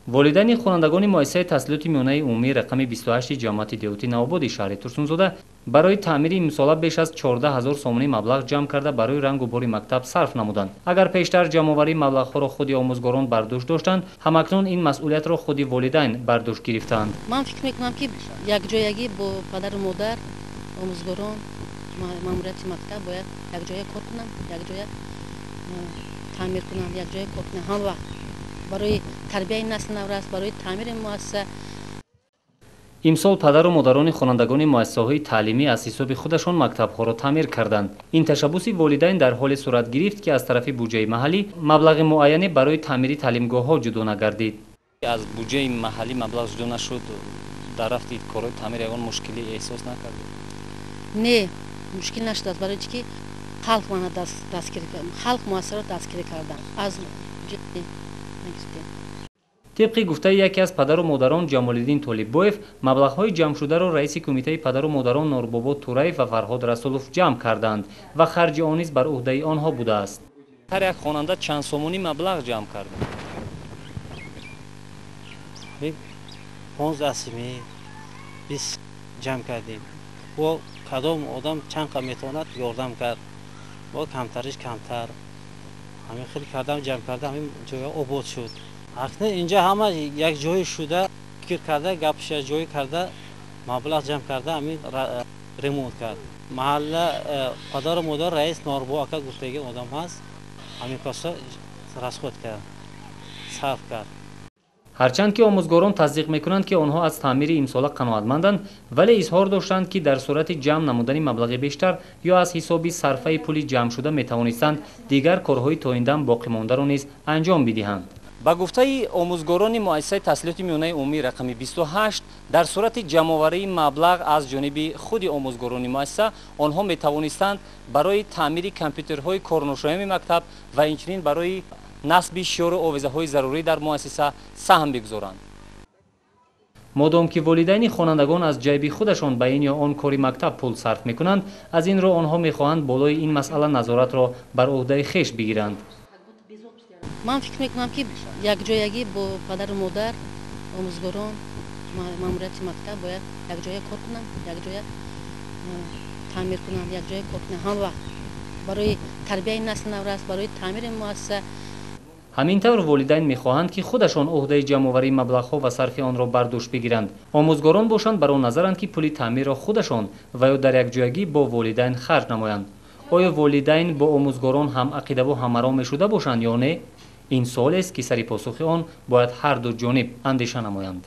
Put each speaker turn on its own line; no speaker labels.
Волидайни хонандагони муассисаи таҳсилоти миёнаи умумии рақами 28 ҷамоати деҳоти Навободи шаҳри Турсунзода барои таъмири имсола беш аз 14 000 сомонӣ маблағ ҷамъ карда барои рангу бори мактаб сарф намуданд. Агар пештар ҷамъоварии маблағҳоро худи омӯзгорон бар дӯш доштанд, ҳамакнун ин масъулиятро худи волидайн бар дӯш гирифтаанд.
Ман фикр мекунам, ки якҷоягӣ бо падару модар, омӯзгорон, маъмурияти мактаб бояд якҷоя кор кунанд, якҷоя таъмир кунанд, якҷоя кор кунанд ҳам вақт барои тарбияи насли наврас, барои таъмири муассиса.
Имсол падару модарони хонандагони муассисаҳои таълимӣ аз ҳисоби худашон мактабҳоро таъмир карданд. Ин ташаббуси волидайн дар ҳоле сурат гирифт, ки аз тарафи буҷаи маҳаллӣ маблағи муайяне барои таъмири таълимгоҳҳо ҷудо нагардид. Аз буҷаи маҳаллӣ маблағ ҷудо нашуд, дар рафти корҳои таъмир ягон мушкилӣ эҳсос накардед?
Не, мушкил нашудааст, барои чӣ ки халқ мана дастгирӣ, халқ муассисаро дастгирӣ карданд, аз нагирифтем.
Тибқи гуфтаи яке аз падару модарон Ҷамолиддин Толиббоев, маблағҳои ҷамъшударо раиси кумитаи падару модарон Норбобо Тураев ва Фарҳод Расулов ҷамъ кардаанд ва харҷи он низ бар ӯҳдаи онҳо будааст. Ҳар як хонанда чанд сомонӣ маблағ ҷамъ кард?
15 сими 20 ҷамъ кардем. Бо кадом одам чанд қа метавонад ёрдам кард, бо камтариш камтар. Ҳамин хел кардам, ҷамъ карда, ҳамин ҷоя обод шуд. Акнун инҷа ҳама як ҷое шуда, фикр карда, гапш як ҷое карда, маблағ ҷамъ карда, ҳамин ремонт кард. Маҳалла падару модар раис Норбо ака гуфтаги одам ҳаст, ҳамин коса расход кард, сарф кард.
Ҳарчанд ки омӯзгорон тасдиқ мекунанд, ки онҳо аз таъмири имсола қаноатманданд, вале изҳор доштанд, ки дар сурати ҷамъ намудани маблағи бештар ё аз ҳисоби сарфаи пули ҷамъшуда метавонистанд дигар корҳои то ин дам боқимондаро низ анҷом бидиҳанд. Ба гуфтаи омӯзгорони муассисаи таҳсилоти миёнаи умумии рақами 28, дар сурати ҷамъоварии маблағ аз ҷониби худи омӯзгорони муассиса онҳо метавонистанд барои таъмири компютерҳои корношоями мактаб ва инчунин барои насби шиёру овезаҳои зарурӣ дар муассиса саҳм бигузоранд. Модом ки волидайни хонандагон аз ҷайби худашон ба ин ё он кори мактаб пул сарф мекунанд, аз ин рӯ онҳо мехоҳанд болои ин масъала назоратро бар ӯҳдаи хеш бигиранд.
Ман фикр мекунам, ки якҷоягӣ бо падару модар, омӯзгорон, маъмурияти мактаб бояд якҷоя кор кунанд, якҷоя таъмир кунанд, якҷоя кор кунанд ҳам вақт барои тарбияи насли наврас, барои таъмири муассиса.
Ҳамин тавр волидайн мехоҳанд, ки худашон ӯҳдаи ҷамъоварии маблағҳо ва сарфи онро бар дӯш бигиранд. Омӯзгорон бошанд бар он назаранд, ки пули таъмирро худашон ва ё дар якҷоягӣ бо волидайн харҷ намоянд. Оё волидайн бо омӯзгорон ҳамақидаву ҳамаро мешуда бошанд ё не? Ин суолест, ки сари посухи он бояд ҳар ду ҷониб андеша намоянд.